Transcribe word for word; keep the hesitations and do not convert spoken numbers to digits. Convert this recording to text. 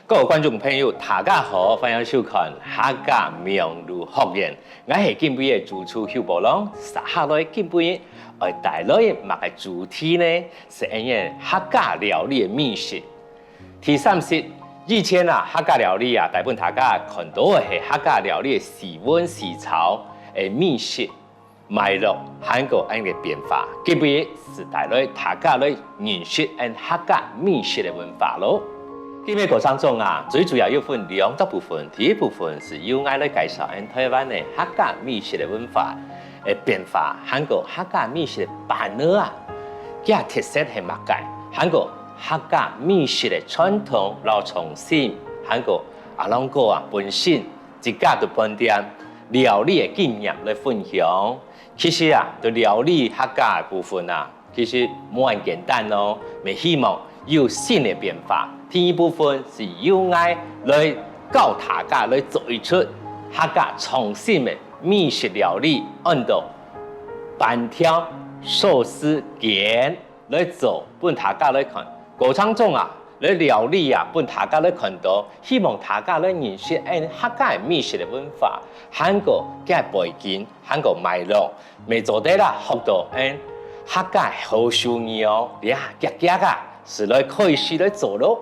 各位觀眾朋友，大家好，歡迎收看客家網路學院。𠊎係今晡日个主廚邱寶郎，接下來今晡日愛帶來麼个主題呢？係𫣆俚客家料理个美食。第三集，以前啊，客家料理啊，大部分大家看到个係客家料理个四炆四炒个美食。 脈絡還過𫣆个變化，今晡日就帶來大家來認識𫣆客家美食个文化囉。今晡日過程中啊，最主要有分兩大部分。第一部分係由𠊎來介紹𫣆臺灣个客家美食个文化个變化，還過客家美食个伴仔啊，佢个特色係麼个，還過客家美食个傳統摎創新，還過阿郎哥啊本身 自家个飯店料理个經驗來分享。其實啊，對料理客家个部分啊，其實無恁簡單哦，乜希望有新个變化。第二部分係由𠊎來教大家來做一出客家創新个美食料理，安到粄條壽司卷。 來做分大家來看。過程中啊，來料理啊，分大家來看到，希望大家來認識𫣆客家个美食个文化，還過佢个背景，還過脈絡，乜做得啦，學到𫣆客家好手藝哦，這遽遽啊，就來開始來做囉。